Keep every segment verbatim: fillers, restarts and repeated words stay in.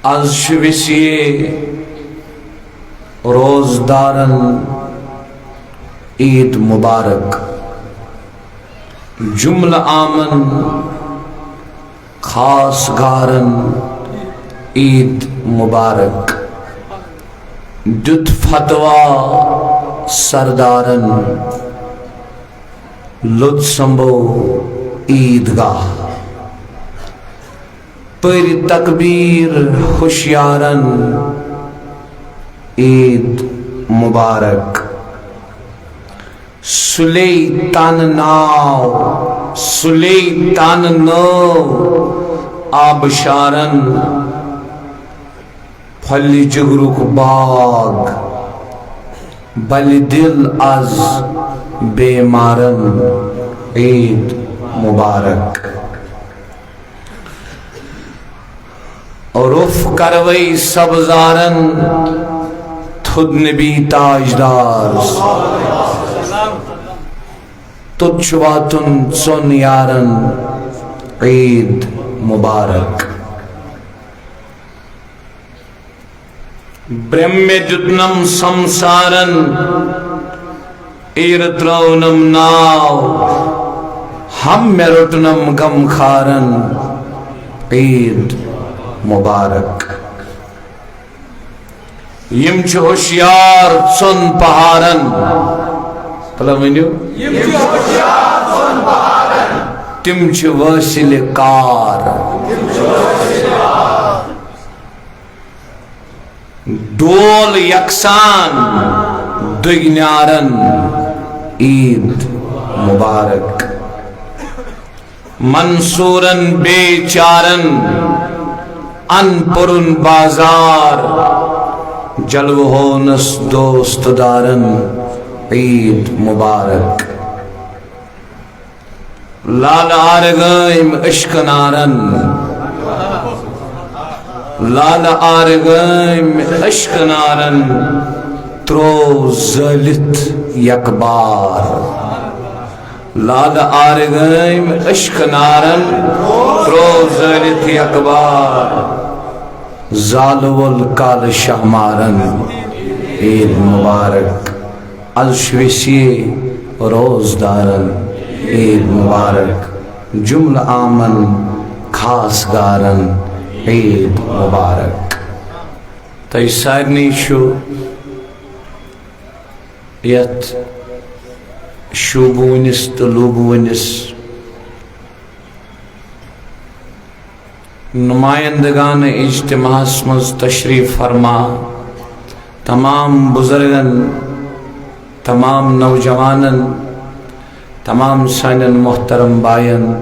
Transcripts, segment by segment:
از چھُ ویسیے روزدارن عید مبارک، جملہٕ عامن خاص گارن عید مبارک۔ دیُت فتویٰ سردارن، لوٚت سمبو عید گاہ۔ پٔرۍ تکبیٖر ہوشیارن عید مبارک۔ سُلے تن ناو، سُلے تن نٲو آبشارن۔ پھۄلہِ جگرُک باغ، بلہِ دِل از بیمارن عید مبارک۔ روٚف کروے سبزارن تھوٚد نبی تاجدار۔ توٚت چھُ واتُن ژۄن یارن عید مبارک۔ برٛم مےٚ دیُتنم سمسارن، ایرٕ ترٲونم ناو، ہم مےٚ روٚٹنم غمخارن عید مبارک۔ یِم چھِ ہوشیار ژۄن پہارن۔ تَلہ ؤنِو۔ یِم چھِ ہوشیار ژۄن پہارن۔ تِم چھِ وٲصِلہِ کار۔ تِم چھِ وٲصِلہِ کار۔ ڈول یکسان دٔگۍ نیارن عید مبارک۔ منصورن بے چارن ان پرن بازار، جلوٕ ہوونس دوست دارن عید مبارک۔ لالہٕ آرٕ گٲمۍ عشقہٕ نارن، لالہٕ آرٕ گٲمۍ عشقہٕ نارن ترٛوو زٲلِتھ یکبار۔ لالہٕ آرٕ گٲمۍ عشقہٕ نارن ترٛوو زٲلِتھ یکبار۔ زالہٕ وول کالہٕ شاہ مارن عید مبارک۔ از چھُ ویسیے روزدارن عید مبارک، جملہٕ عامن خاص گارن عید مبارک۔ تۄہہِ سارنٕے چھُ یتھ شوٗبوٕنِس تہٕ لوٗبوٕنِس نمائندگان اجتماعس منٛز تشریف فرما، تمام بزرگن، تمام نوجوانن، تمام سانٮ۪ن محترم باین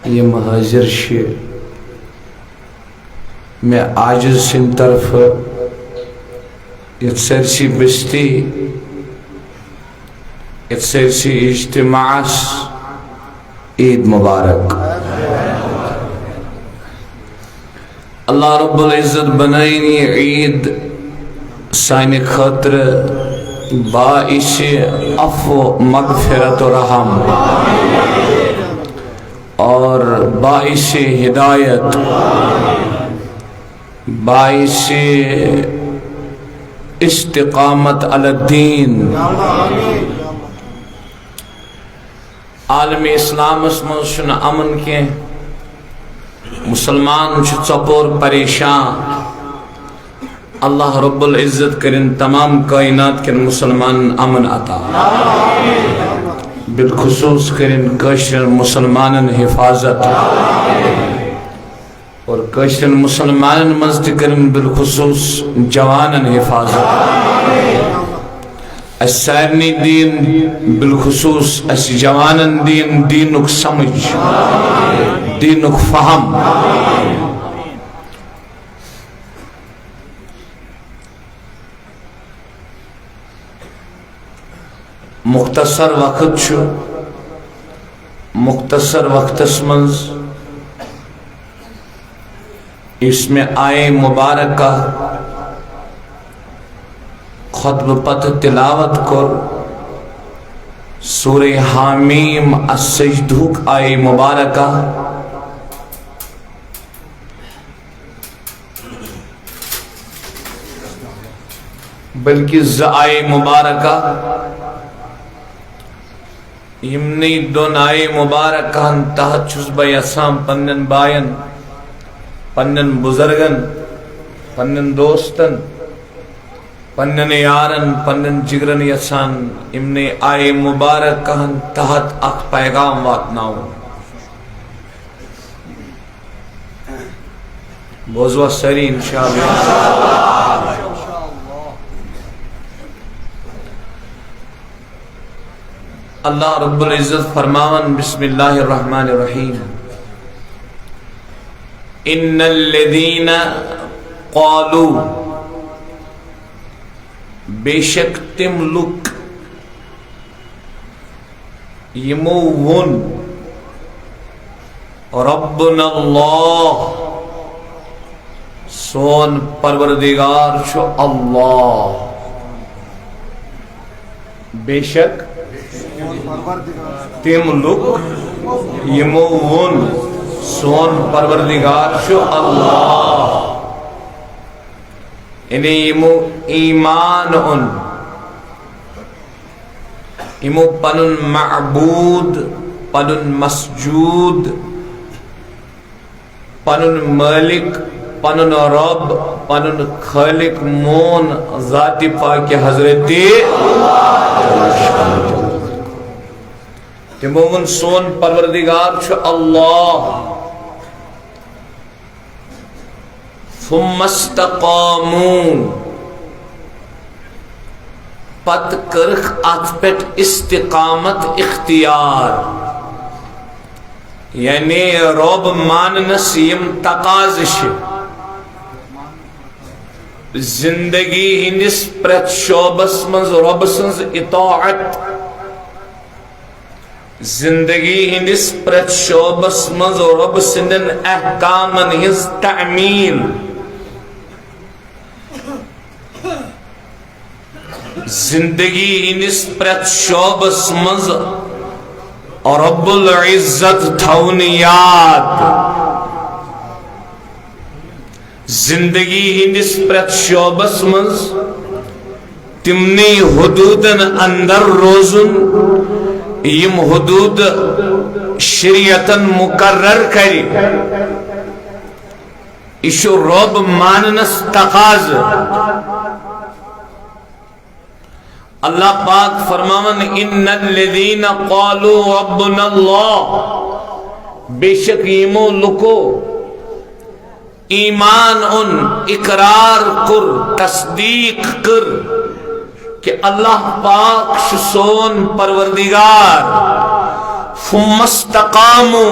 یِم حٲضِر چھِ، مےٚ عاجز سٕنٛدِ طرفہٕ یتھ سٲرسٕے بستی، یتھ سٲرسٕے اجتماعس عید مبارک۔ اللہ رب العزت بنٲیِن یہِ عید سانہِ خٲطرٕ باعث عفو مغفرت و رحم اور باعث ہدایت، باعث استقامت علی الدین۔ عالم اسلامس منٛز چھُنہٕ امن کینٛہہ، مسلمان چھُ ژۄپور پریشان۔ اللہ رب العزت کٔرِن تمام کائنات کٮ۪ن مسلمانن امن عطا، بالخصوص کٔرِن کٲشرٮ۪ن مسلمانن حفاظت۔ اور کٲشرٮ۪ن مسلمانن منٛز تہِ کٔرِن بالخصوص جوانن حفاظت۔ اسہِ سارنٕے دِیِن، بالخصوص اسہِ جوانن دِیِن دیٖنُک سمجھ، دیٖنُک فہم۔ مختصر وقت چھُ، مختصر وقتس منٛز یُس مےٚ آیے مبارکہ خطبہٕ پتہٕ تلاوت کوٚر، سورہ حامیم السجدہُک آیے مبارکہ، بلکہ زٕ آیے مبارکہ، یِمنٕے دۄن آیے مبارکہن تحت چھُس بہٕ یژھان پننٮ۪ن باین، پننٮ۪ن بزرگن، پننٮ۪ن دوستن، پننٮ۪ن یارن، پننٮ۪ن جگرن یژھان یِمنٕے آیے مبارکہن تحت اکھ پیغام واتناوُن۔ بوزوا سٲری انشاءاللہ۔ اللہ رب العزت فرماون، بسم اللہ الرحمن الرحیم، ان الذین قالوا، بے شک تِم لُکھ یِمو ووٚن، ربنا اللہ، سون پروردگار چھُ اللہ۔ بے شک تِم لُکھ یِمو ووٚن، سون پروردگار چھُ اللہ، یعنی یِمو ایمان اوٚن، یِمو پنُن معبود، پنُن مسجود، پنُن مٲلِک، پنُن رب، پنُن خٲلِق مون ذاتِ پاکِ حضرتِ۔ تِمو ووٚن، سون پروردگار چھُ اللہ۔ ثم استقاموا، پتہٕ کٔرٕکھ اتھ پٮ۪ٹھ استقامت اختیار، یعنی رب ماننس یِم تقاضہٕ چھِ، زندگی ہٕنٛدِس پرٛٮ۪تھ شعبس منٛز رب سٕنٛز اطاعت، زندگی ہٕنٛدِس پرٛٮ۪تھ شعبس منٛز رۄب سٕنٛدٮ۪ن احکامن ہٕنٛز تعمیٖل۔ زندگی ہٕنٛدِس پرٛٮ۪تھ شعبس منٛز رب العزت تھاوُن یاد۔ زندگی ہٕنٛدِس پرٛٮ۪تھ شعبس منٛز تِمنٕے حدوٗدن اندر روزُن، یِم حدوٗد شریعتن مقرر کرِ۔ یہِ چھُ رۄب ماننس تقاضہٕ۔ اللہ پاک فرماوان، ان الذین قالوا ربنا اللہ، بے شک یِمو لُکو ایمان اوٚن، اقرار کوٚر، تصدیق کٔر کہ اللہ پاک چھُ سون پروردگار۔ ثم استقاموا،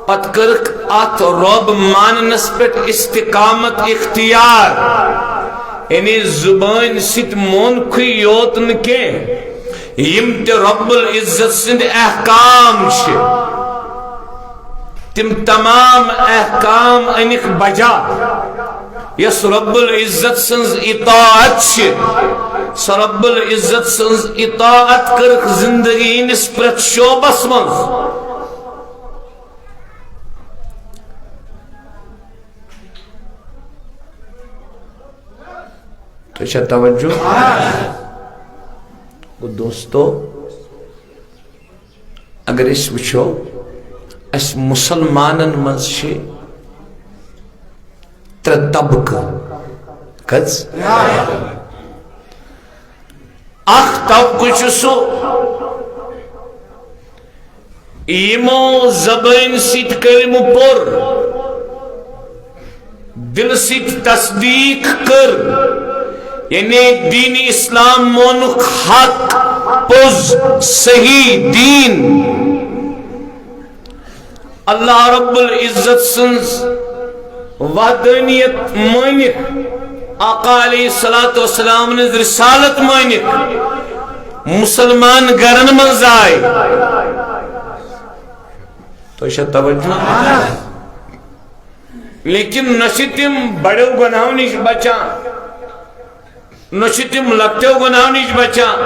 پتہٕ کٔرٕکھ اتھ رۄب ماننس پٮ۪ٹھ استقامت اختیار، یعنی زبٲنۍ سۭتۍ مونکھٕے یوت نہٕ کینٛہہ، یِم تہِ رب العزت سٕنٛدۍ احکام چھِ، تِم تمام احکام أنِکھ بجا۔ یۄس رب العزت سٕنٛز اطاعت چھِ، سۄ رب العزت سٕنٛز اطاعت کٔرٕکھ زندگی ہٕنٛدِس پرٛٮ۪تھ شعبس منٛز۔ تۄہہِ چھا توجہ؟ گوٚو دوستو، اگر أسۍ وٕچھو، اَسہِ مُسلمانن منٛز چھِ ترٛےٚ طبقہٕ۔ کٔژ؟ اکھ طبقہٕ چھُ سُہ، یِمو زبٲنۍ سۭتۍ کلمہٕ پوٚر، دل سۭتۍ تصدیق کٔر، یعنی دین اسلام مونُکھ حق، پوٚز، صحیح دین۔ اللہ رب العزت سٕنٛز وحدانیت مٲنِتھ، آقا علیہ الصلوۃ والسلام ہٕنٛز رسالت مٲنِتھ، مُسلمان گرن منٛز آے۔ تۄہہِ چھا توجہ؟ لیکن نہ چھِ تِم بڑیو گۄناہو نِش بچان، نہ چھِ تِم لۄکٹیو گۄناہو نِش بچان،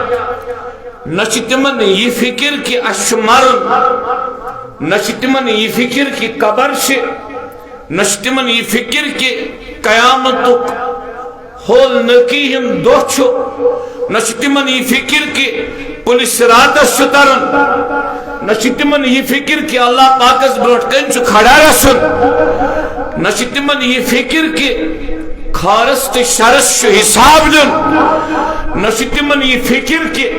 نہ چھِ تِمن یہِ فکر کہِ اَسہِ چھُ مرُن، نہ چھِ تِمن یہِ فکر کہِ قبر چھِ، نہ چھِ تِمن یہِ فکر کہِ قیامتُک ہول نکی ہُنٛد دۄہ چھُ، نہ چھُ تِمن یہِ فِکر کہِ پُلہِ صِراتس چھُ ترُن، نہ چھُ تِمن یہِ فِکر کہِ اللہ پاکس برونٛٹھ کنہِ چھُ کھڑا گژھُن، نہ چھُ تِمن یہِ فِکر کہِ خارس تہٕ شرس چھُ حساب دیُن، نہ چھُ تِمن یہِ فِکر کہِ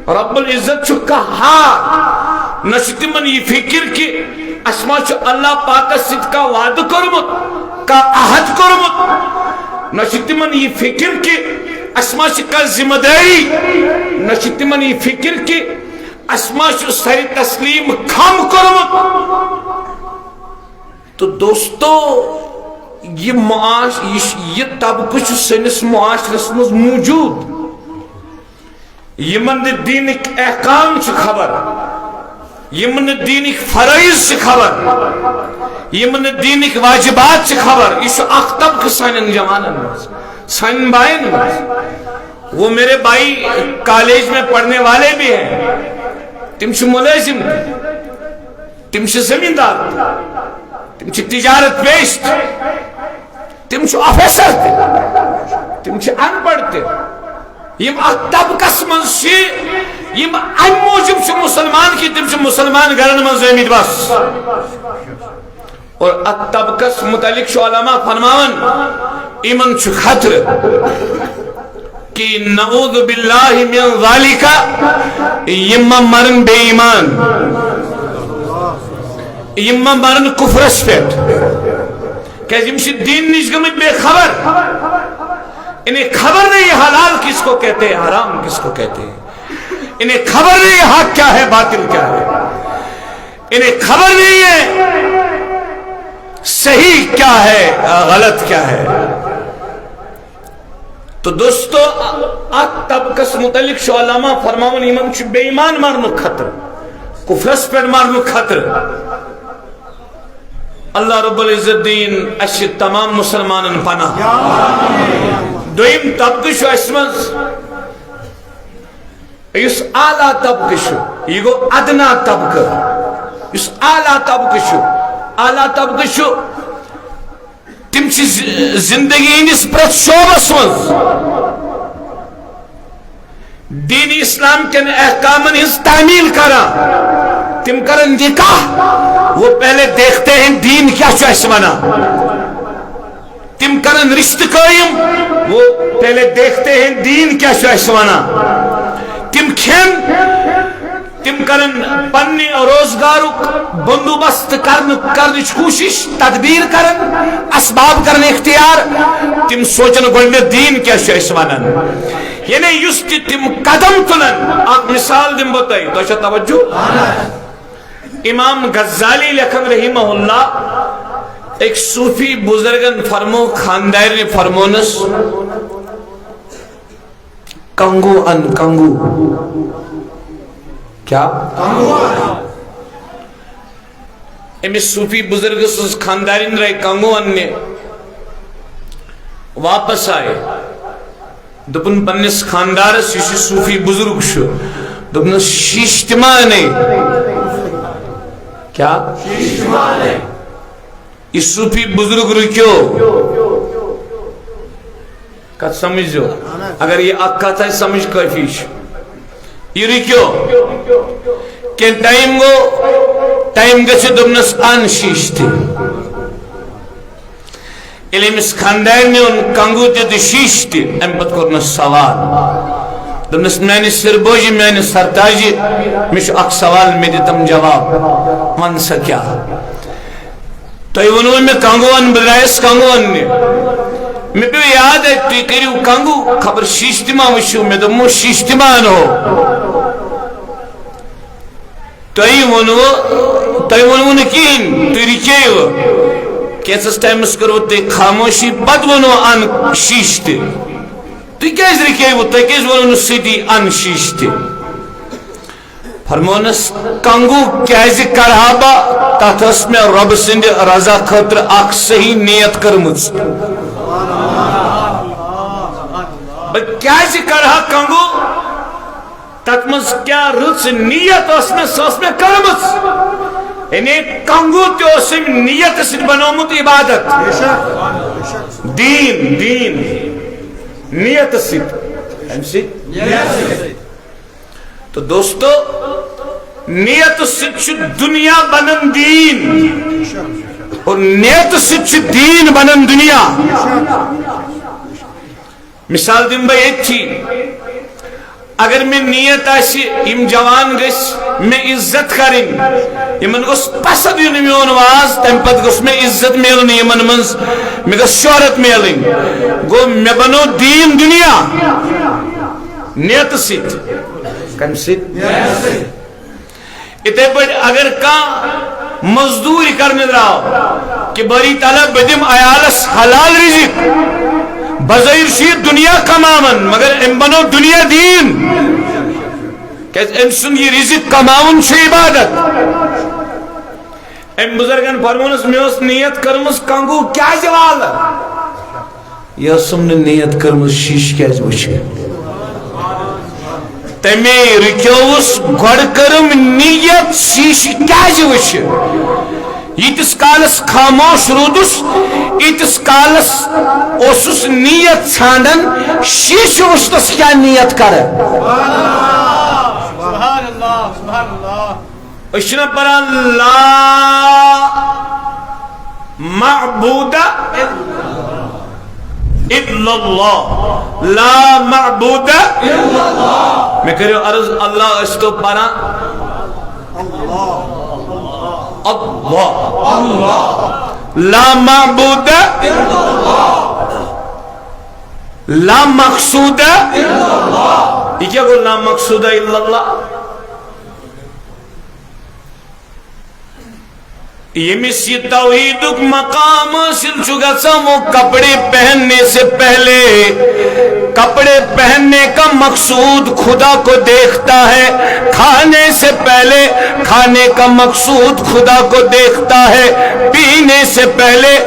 رب العزت چھُ قہار، نہ چھُ تِمن یہِ فِکر کہِ اسہِ ما چھُ اللہ پاکس سۭتۍ کانٛہہ وعدٕ کوٚرمُت، کانٛہہ عہد کوٚرمُت، نہ چھُ تِمن یہِ فِکر کہِ اسہِ ما چھِ کانٛہہ ذمہ دٲری، نہ چھُ تِمن یہِ فِکر کہِ اسہِ ما چھُ سرِ تسلیٖم خم کوٚرمُت۔ تہٕ دوستو، یہِ معاش-، یہِ ش-، یہِ طبقہٕ چھُ سٲنِس معاشرس منٛز موجود۔ یِمن نہٕ دیٖنٕکۍ احکام چھِ خبر، یِمن نہٕ دیٖنٕکۍ فرٲیض چھِ خبر، یِمن نہٕ دیٖنٕکۍ واجبات چھِ خبر، یہِ چھُ اکھ طبقہٕ سانٮ۪ن جوانن منٛز، سانٮ۪ن باین منٛز۔ وہ میرے بھائی کالج میں پڑھنے والے بھی ہیں، تِم چھِ مُلٲزِم تہِ، تِم چھِ زٔمیٖندار تہِ، تِم چھِ تجارت پیش تہِ، تِم چھِ آفیسر تہِ، تِم چھِ ان پڑھ تہِ۔ یِم اتھ طبقس منٛز چھِ، یِم امہِ موٗجوٗب چھِ مُسلمان کہِ تِم چھِ مُسلمان گرن منٛز زٲمٕتۍ بس۔ اور اتھ طبقس متعلق چھُ علماء فرماوان، یِمن چھُ خطرٕ۔ کہ نعوذ باللہ من ذالک، یِم ما مرن بے ایمان، یِم ما مرن کفرس پٮ۪ٹھ، کیازِ یِم چھِ دین نِش گٔمٕتۍ بے خبر۔ انہیں خبر نہیں حلال کس کو کہتے ہیں، حرام کس کو کہتے ہیں، انہیں خبر نہیں حق کیا ہے، باطل کیا ہے، انہیں خبر نہیں ہے صحیح کیا ہے، غلط کیا ہے۔ تو دوستو، اتھ طبقس متعلق چھُ علماء فرماوان، یِمن چھُ بے ایمان مرنُک خطرٕ، کفرس پٮ۪ٹھ مرنُک خطرٕ۔ اللہ رب العزت دِیِن اسہِ تمام مسلمانن پناہ۔ دوٚیِم طبقہٕ چھُ اسہِ منٛز، یُس اعلیٰ طبقہٕ چھُ، یہِ گوٚو ادنیٰ طبقہٕ۔ یُس اعلیٰ طبقہٕ چھُ، اعلیٰ طبقہٕ چھُ تِم چھِ ز-، زندگی ہٕنٛدِس پرٛٮ۪تھ شعبس منٛز دین اسلام کٮ۪ن احکامن ہٕنٛز تعمیل کران۔ تِم کرن نکاح، وہ پہلے دیکھتے ہیں دین کیا چھُ اَسہِ وَنان۔ تِم کرن رشتہٕ قٲیِم، وہ پہلے دیکھتے ہیں دین کیا چھُ اَسہِ وَنان۔ تِم کھٮ۪ن، تِم کرن پننہِ روزگارُک بندوبست کرنہٕ، کرنٕچ کوٗشش، تدبیر کرن، اسباب کرن اختیار۔ تِم سونچن گۄڈٕنٮ۪تھ دین کیٛاہ چھُ اَسہِ ونان۔ یعنی یُس تہِ تِم قدم تُلن، اکھ مثال دِمہٕ بہٕ تۄہہِ، تۄہہِ چھا توجہ؟ امام غزالی لیکھن رحمہ اللہ، أکۍ صوفی بزرگن فرمو، خاندارنہِ فرمونس، کنگو ان، کنگو۔ کیا؟ أمِس صوفی بزرگ سٕنٛز خاندارِنۍ درٛاے کنگو اننہِ، واپس آیہِ۔ دوٚپُن پننِس خاندارس، یُس یہِ صوفی بزرگ چھُ، دوٚپنس، "شیٖشہٕ تہِ ما انے؟" کیا؟ یہِ صوفی بزرگ رُکیو۔ کتھ سمجھو؟ اگر یہِ اکھ کتھ آسہِ سمجھ کٲفی چھُ۔ یہِ رُکیو۔ کینٛہہ ٹایم گوٚو، ٹایم گٔژھِتھ دوٚپنس، "ان شیٖشہٕ تہِ۔" ییٚلہِ أمِس خاندارنہِ اوٚن کنگو تہِ تہٕ شیٖشہٕ تہِ، امہِ پتہٕ کوٚرنس سوال۔ دوٚپنس، "میانہِ سِربوجہِ، میانہِ سرتاجہِ، مےٚ چھُ اکھ سوال، مےٚ دِ تم جواب۔ ون سا کیٛاہ؟" تۄہہِ ووٚنوٕ مےٚ کنگو اَن، بہٕ درٛایس کنگو اَننہِ۔ مےٚ پیوٚو یاد، اَتہِ تُہۍ کٔرِو کنگو، خبر شیٖشہٕ تہِ ما وٕچھِو؟ مےٚ دوٚپمو، "شیٖشہٕ تہِ ما اَنہو؟" تۄہہِ ووٚنوٕ، تۄہہِ ووٚنوٕ نہٕ کِہیٖنۍ، تُہۍ رُکیوٕ۔ کینٛژھس ٹایمس کٔروٕ تۄہہِ خاموشی، پتہٕ ووٚنوٕ، "اَن شیٖشہٕ تہِ۔" تُہۍ کیٛازِ رُکیوٕ؟ تۄہہِ کیٛازِ ووٚنوٕ نہٕ سیوٚدُے، "اَن شیٖشہٕ تہِ"؟ فرمونس، کنگو کیازِ کرہا بہٕ؟ تتھ ٲس مےٚ رۄبہٕ سٕنٛدِ رضا خٲطرٕ اکھ صحیح نیت کٔرمٕژ۔ بہٕ کیازِ کرہا کنگو؟ تتھ منٛز کیٛاہ رٕژ نیت ٲس مےٚ، سۄ ٲس مےٚ کٔرمٕژ۔ یعنی کنگو تہِ اوس أمۍ نیتہٕ سۭتۍ بنوومُت عبادت۔ دین، دین۔ نیت سۭتۍ۔ کمہِ سۭتۍ؟ نیت سۭتۍ۔ تو دوستو، نیت سۭتۍ چھُ دنیا بنان دین، اور نیت سۭتۍ چھُ دین بنان دنیا۔ مثال دِمہٕ بہٕ ییٚتھی۔ اگر مےٚ نیت آسہِ، یِم جوان گٔژھۍ مےٚ عزت کرٕنۍ، یِمن گوٚژھ پسند یُن میون واز، تمہِ پتہٕ گوٚژھ مےٚ عزت میلُن یِمن منٛز، مےٚ گٔژھ شہرت میلٕنۍ، گوٚو مےٚ بنوو دین دنیا نیتہٕ سۭتۍ۔ کمہِ سۭتۍ؟ یِتھے پٲٹھۍ اگر کانٛہہ مزدوٗرۍ کرنہِ درٛاو کہِ باری تعالیٰ بہٕ دِمہٕ عیالس حلال رزق، بظٲہر چھُ یہِ دُنیا کماوان مگر أمۍ بنوو دُنیا دیٖن، کیازِ أمۍ سُنٛد یہِ رزق کماوُن چھُ عبادت۔ أمۍ بزرگن فرمونس، مےٚ ٲس نیت کٔرمٕژ کنگو کیازِ والہٕ؟ یہِ ٲسٕم نہٕ نیت کٔرمٕژ شیٖشہٕ کیازِ وٕچھِ؟ تَمے رُکیووُس، گۄڈٕ کٔرٕم نیت شیٖشہٕ کیازِ وٕچھِ؟ ییٖتِس کالس خاموش روٗدُس، ییٖتِس کالس اوسُس نیت ژھانڈان، شیٖشہٕ وٕچھنس کیٛاہ نیت کرٕ؟ سبحان اللہ، سبحان اللہ۔ أسۍ چھِنہ پران لا معبود الا اللہ، لا معبود الا اللہ۔ مےٚ کٔرِو عرض، اللہ ٲسۍ تو پران؟ اللہ، اللہ۔ لا معبود الا اللہ، لا مقصود الا اللہ۔ یہِ کیٛاہ گوٚو لا مقصود الا اللہ؟ ییٚمِس یہِ توحیدُک مقام حٲصِل چھُ گژھان، وہ کپڑے پہننے سے پہلے، کپڑے پہننے کا مقصود خدا کو دیکھتا ہے، کھانے سے پہلے کھانے کا مقصود خدا کو دیکھتا ہے، پینے سے پہلے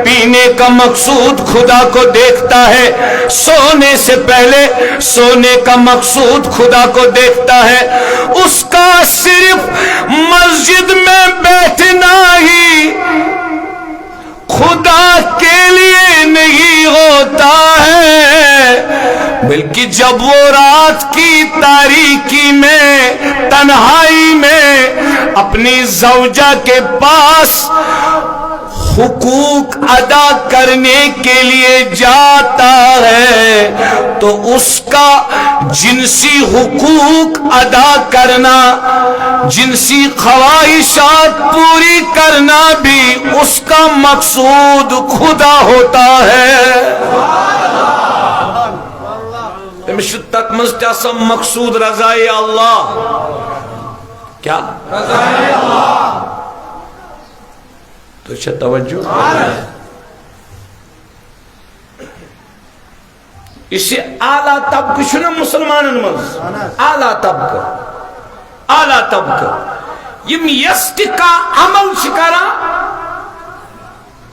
پینے کا مقصود خدا کو دیکھتا ہے، سونے سے پہلے سونے کا مقصود خدا کو دیکھتا ہے۔ اس کا صرف مسجد میں بیٹھنا ہی خدا کے لیے نہیں ہوتا ہے، بلکہ جب وہ رات کی تاریکی میں، تنہائی میں اپنی زوجہ کے پاس حقوق ادا کرنے کے لیے جاتا ہے، تو اس کا جنسی حقوق ادا کرنا، جنسی خواہشات پوری کرنا بھی اس کا مقصود خدا ہوتا ہے۔ تٔمِس چھُ تَتھ منٛز تہِ آسان مقصود رضائے اللہ۔ کیٛاہ؟ رضائے اللہ۔ تُہۍ چھا توجہ؟ یُس یہِ اعلیٰ طبقہٕ چھُنہ مُسلمانن منٛز، اعلیٰ طبقہٕ، اعلیٰ طبقہٕ، یِم یۄس تہِ کانٛہہ عمل چھِ کران،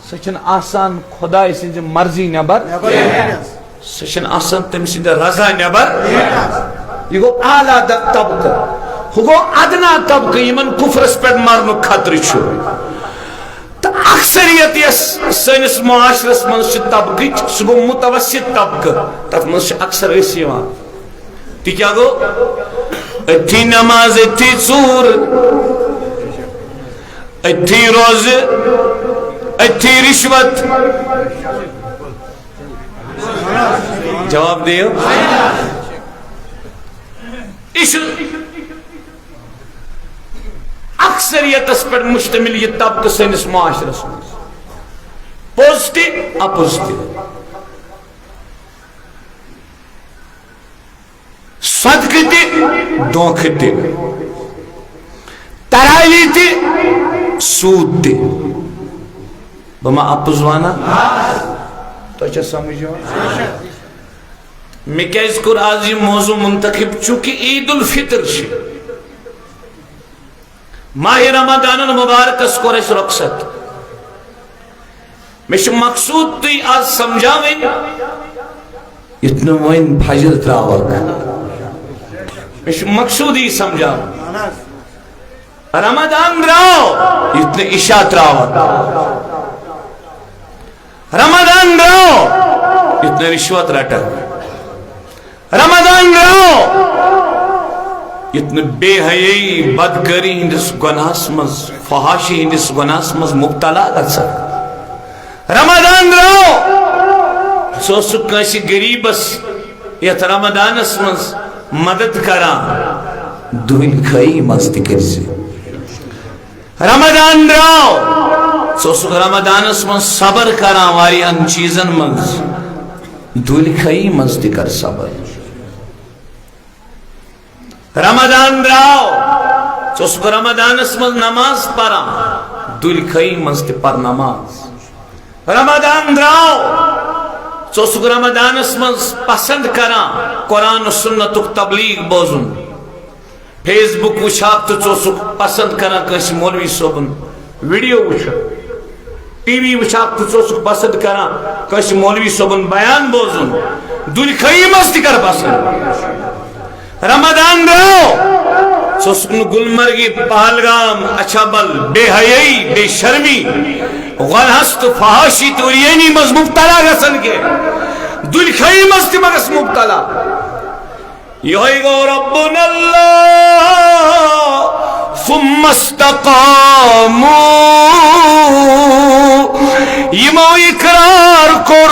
سۄ چھَنہٕ آسان خۄداے سٕنٛزِ مرضی نٮ۪بر۔ سۄ چھَنہٕ آسان تٔمۍ سٕنٛدِ رضا نٮ۪بر۔ یہِ گوٚو اعلیٰ د-، طبقہٕ۔ ہُہ گوٚو ادنیٰ طبقہٕ، یِمن کفرس پٮ۪ٹھ مرنُک خطرٕ چھُ۔ تہٕ اکثریت یۄس سٲنِس معاشرس منٛز چھِ طبقٕچ، سُہ گوٚو متوسط طبقہٕ، تتھ منٛز چھِ اکثر أسۍ یِوان۔ تہِ کیٛاہ گوٚو؟ أتھی نماز، أتھی ژوٗر، أتھی روزٕ، أتھی رشوت۔ جواب دِیِو۔ یہِ چھُ اکثریتس پٮ۪ٹھ مشتمل یہِ طبقہٕ سٲنِس معاشرس منٛز۔ پوٚز تہِ، اپُز تہِ۔ صدقہٕ تہِ، دھوکہٕ تہِ۔ تراوی تہِ، سوٗد تہِ۔ بہٕ ما اپُز ونان؟ تۄہہِ چھا سمجھ یِوان؟ مےٚ کیازِ کوٚر آز یہِ موضوع منتخب؟ چونکہ عید الفطر چھِ۔ ماہِ رمضان المبارکس کوٚر اَسہِ رۄخصت۔ مےٚ چھُ مقصوٗد تُہۍ آز سمجھاوٕنۍ، یُتھ نہٕ وۄنۍ فجر ترٛاوَکھ۔ مےٚ چھُ مقصوٗد یی سمجھاوُن۔ رمضان درٛاو، یُتھ نہٕ عشاء ترٛاوَکھ۔ رمضان درٛاو، یُتھ نہٕ رشوت رٹکھ۔ رمضان درٛاو، یُتھ نہٕ بے حیٲیی، بدکٲری ہٕنٛدِس گۄناہس منٛز، فحاشی ہٕنٛدِس گۄناہس منٛز مبتلا گژھکھ۔ رمضان درٛاو، ژٕ اوسُکھ کٲنٛسہِ غریٖبس یتھ رمضانس منٛز مدد کران، دُہٕلۍ خٲہی منٛز تہِ کٔرۍ زِ۔ رمضان درٛاو، ژٕ اوسُکھ رمضانس منٛز صبر کران واریاہن چیٖزن منٛز، دُہٕلۍ خٲہی منٛز تہِ کر صبر۔ رمضان درٛاو، ژٕ اوسُکھ رمضانس منٛز نماز پران، دُہٕلۍ خٲہی منٛز تہِ پر نماز۔ رمضان درٛاو، ژٕ اوسُکھ رمضانس منٛز پسند کران قرآن و سنتُک تبلیغ بوزُن۔ فیس بُک وٕچھاکھ تہٕ ژٕ اوسُکھ پسند کران کٲنٛسہِ مولوی صٲبُن ویڈیو وٕچھُن۔ ٹی وی وٕچھاکھ تہٕ ژٕ اوسُکھ پسند کران کٲنٛسہِ مولوی صٲبُن بیان بوزُن۔ دُہٕلۍ خٲہی منٛز تہِ کر پسند۔ رمضان درٛاو، ژٕ اوسُکھ نہٕ گلمرگہِ، پہلگام، اچھابل، بے حیٲیی، بے شرمی، غلحس تہٕ فحاشی تہٕ عریٲنی منٛز مبتلا گژھان کینٛہہ۔ دُہٕلۍ خٲہی منٛز تہِ مہ گژھ مبتلا۔ یہوے گوٚو ربنا اللہ، ثم استقاموا۔ یِمو اقرار کوٚر،